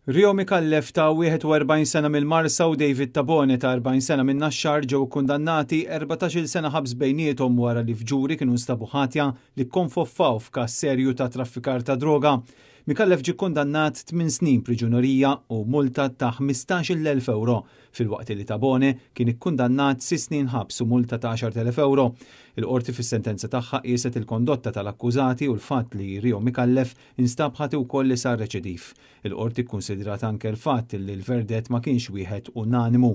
Rio Micallef ta' 41 sena mill-Marsa u David Tabone ta' 40 sena minn Naxxar ġew ikkundannati 14-il sena ħabs bejniethom wara li f'ġuri kienu nstabu ħatja li kkonfoffaw f'każ serju ta' traffikar ta' droga. Micallef ġie kkundannat tminn snin priġunerija u multa ta' 15,000 ewro, filwaqt li Tabone kien ikkundannat sitt snin ħabs u multa ta' 10,000 ewro. Il-Qorti fis-sentenza tagħha qieset il-kondotta tal-akkużati u l-fatt li Rio Micallef instab ħati wkoll li sar reċidiv. Il-Qorti kkunsidrat anke l-fatt li l-verdett ma kienx wieħed unanimu.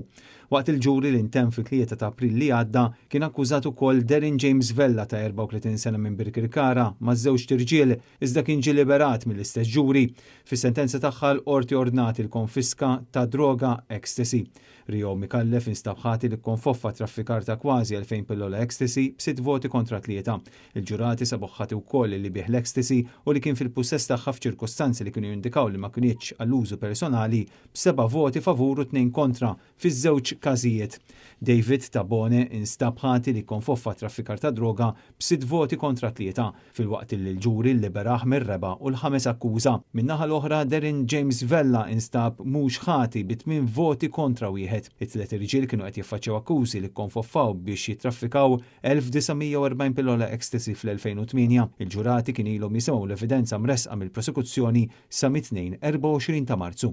Waqt il-ġuri li ntemm fit-3 ta' April li għadda, kien akkużat ukoll Darren James Vella ta' 34 sena minn Birkirkara ma' żewġt irġiel, iżda kien ġie liberat mill-istess ġuri. Fis-sentenza tagħha l-Qorti ordnat il-konfiska ta' droga ecstasy. Rio Micallef instab ħati li kkonfoffa traffikar ta' kważi 2,000 pillola ecstasy b'sitt voti kontra tlieta. Il-ġurati sabuh ħati wkoll li biegħ l-ecstasy u li kien fil-pussess tagħha f'ċirkustanzi li kienu jindikaw li ma kinitx għall-użu personali b'seba' voti favur u tnejn kontra fiż-żewġ każijiet. David Tabone instab ħati li kkonfoffa traffikar ta' droga b'sitt voti kontra tlieta, filwaqt li l-ġuri lliberah mir-reba' u l-ħames akkuża. Min-naħa l-oħra, Darren James Vella instab mhux ħati bi tmien voti kontra wieħed. It-tliet irġiel kienu qed jiffaċċjaw akkużi li kkonfoffaw biex jittraffikaw 1940 pillola ecstasy fl-2008. Il-ġurati kien ilhom jisimgħu l-evidenza mressqa mill-prosekuzzjoni sa mit-Tnejn 24 ta' Marzu.